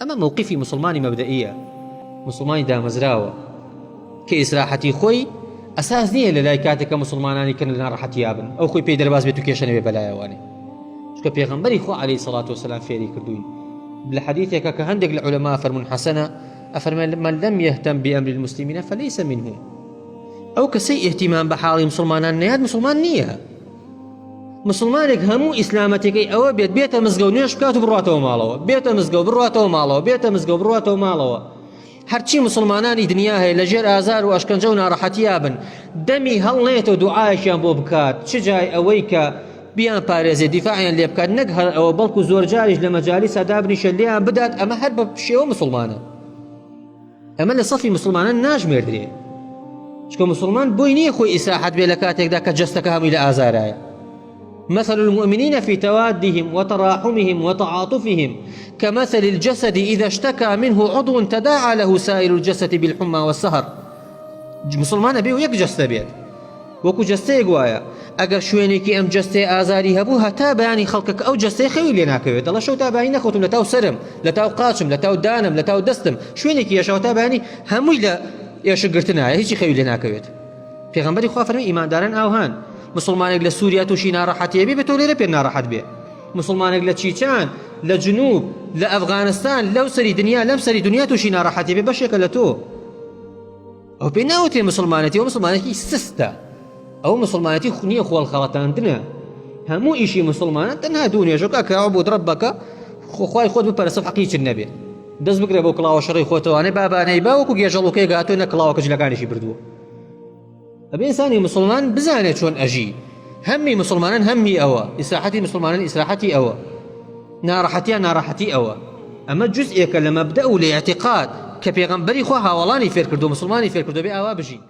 ئەمە مەوقیفی موسڵمانی مەبدەئیە، موسڵمانی دامەزراوە کە ئیسراحەتی خۆی ئەساس نییە لە لای کاتێک کە موسڵمانانی کەن لە ناڕەحەتیا بن ئەو خۆی پێی دەرباز بێت و کێشە نەبێ بەلایەوانێ چونکە پێغەمبەری خوا عەلەیهی سەڵات وسەلام فێری کردوین لە حەدیثێکە کە هەندێک لە عولەما فەرمون حەسەنە ئەفەرمێ من لم يهتم بأمر المسلمين فليس منهم ئەو کەسەی ئیهتیمام بە حاڵی مسلمانان نەیات مسلمان نییە مسلمانێک هەموو ئیسلامەتەکەی ئەوە بێت بێتە مزگەوت نوێژ بکات و بڕاتەوە ماڵەوە بێتە مزگەوت بڕاتەوە ماڵەوە بێتە مزگەوت بڕاتەوە ماڵەوە هەرچی مسلمانانی دنیا هەیە لە ژێر ئازار و ئەشکەنجە و ناڕەحەتیا بن دەمی هەڵنێتەوە دوعاەکیان بۆ بکات چ جای ئەوەی کە بیان پارێزێ دیفاعیان لێ بکات نەک هەر ئەوە بەڵکو زۆرجاریش لە مەجالی سەدابنیشە لێیان بدات ئەمە هەر بە شێوە مسلمانە ئەمە لە سەفی مسلمانان ناژمێردرێ چکە مسلمان بۆی نییە خۆی ئیسراحەت بێ لە کاتێکدا کە جەستەکە هەمووی لە ئازارایە مثل المؤمنين في توادهم وتراحمهم وتعاطفهم كمثل الجسد إذا اشتكى منه عضو تداعى له سائر الجسد بالحمى والسهر مسلمانە بێ و یەک جەستە بێت وەکو جەستەیەک وایە ئەگەر شوێنێکی ئەم جەستەیە ئازاری هەبوو هەتا بەیانی خەڵکەکە ئەو جەستەیە خەوی لێ ناکەوێت دەڵێ شەو تا بەیانی نەخەوتم لە تاو سەرم لە تاو قاچم لە تاو دانم لە تاو دەستم شوێنێکی ئێشەوە تا بەیانی هەمووی لە ئێشک گرتنایە هیچی خەوی لێ ناکەوێت پێغەمبەری خوا فەرمی ئیمانداران ئاوهان مسلمانێک لە سووریا تووشی ناڕەحەتیە بێ تۆ لێرە پێ ناڕەحەت بێ مسلمانێک لە چیچان لە جنوب لە ئەفغانستان لەو سەری دنیا لەم سەری دنیا تووشی ناڕەحەتی بێ بەشێکە لە تۆ ئەو پێی ناوترێ مسلمانەتی ئەو مسلمانێکی سستە ئەو مسلمانەتی نییە خۆڵ خەڵەتاندنە هەموو ئیشی مسلمانان تەنها دوو نوێژەکە کراوە بۆ دڕبەکە خۆخوای خۆت بپەرسە حەقی چ نەبێت دەست بگرە بۆ کڵاوە شەڕی خۆتەوانێ بابانەی با وەکو گێژەڵوکەی گاتۆ نە کڵاوەکە جلەکانیشی بردووە ئەبێ ئینسانی مسلمان بزانێت چۆن ئەژی هەمی مسلمانان هەمی ئەوە ئیسراحەتی مسلمانان ئیسراحەتی ئەوە ناڕەحەتیان ناڕەحەتی ئەوە ئەمە جزئێکە لە مەبدەء و لە ئیعتیقاد کە پێغەمبەری خوا هاوەڵانی فێرکردو مسلمانی فێرکردو بێ ئاوا بژین.